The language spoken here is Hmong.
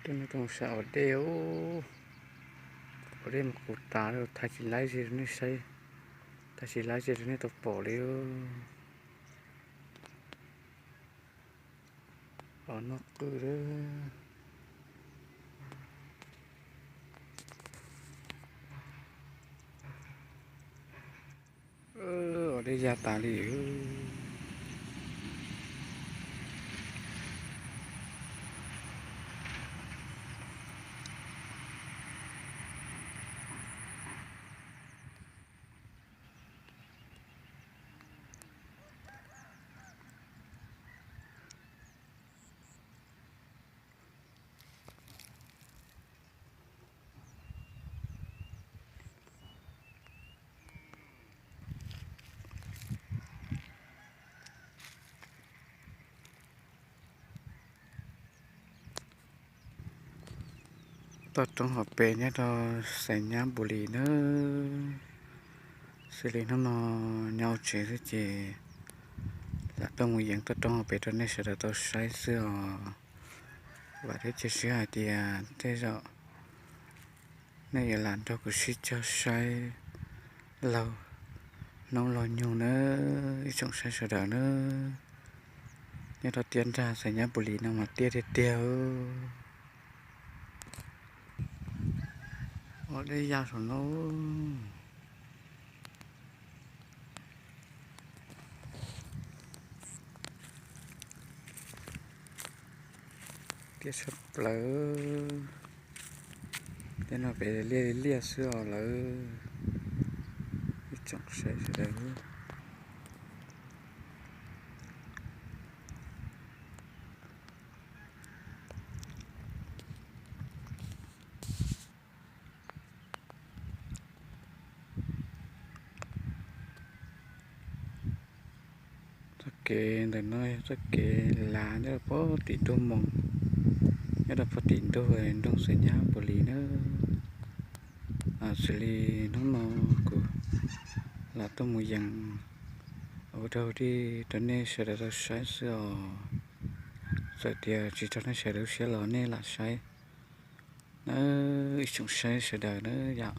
Nej tau mus saib os dej, os dej mus qus tas, thaij tsis laib ze rau nej saib, thaij tsis laib ze rau nej tau pom li. Os noj qwj lawm. Os dej ya tas li. Toj roob hauv pes nyob rau Xais Nyab Npus Lis nawb. Xws li hnub no nyob hauv tsev xwb ces lam tuaj mus yees toj roob hauv pes rau nej sawv daws tau saib xwb os. Vam thiab cia siab hais tias tej zaum nej yuav lam nrog kuv sib cog saib laug hnub laug nyoog nawb ib tsoom saib sawv daws nawb. Nyob rau tiaj nrag Xais Nyab Npus Lis no mas tiaj tiag tiag. Os dej ya saum no. Tiaj tshaj plaws. Tej no pem liaj li liaj xwb os lawv. Ib tsoom saib sawv daws. Txoj kev ntawm no yog txoj kev lav nyob rau puag tim ntug moos, nyob rau puag tim ntug nroog Xais Nyab Npus Lis nawb. Xws li hnub no kuv lam tuaj mus yees ua dog dig rau nej sawv daws tau saib xwb os. Txawm tias tsis raug nej sawv daws lub siab los nej lam saib nawb ib tsoom saib sawv daws nawb yom.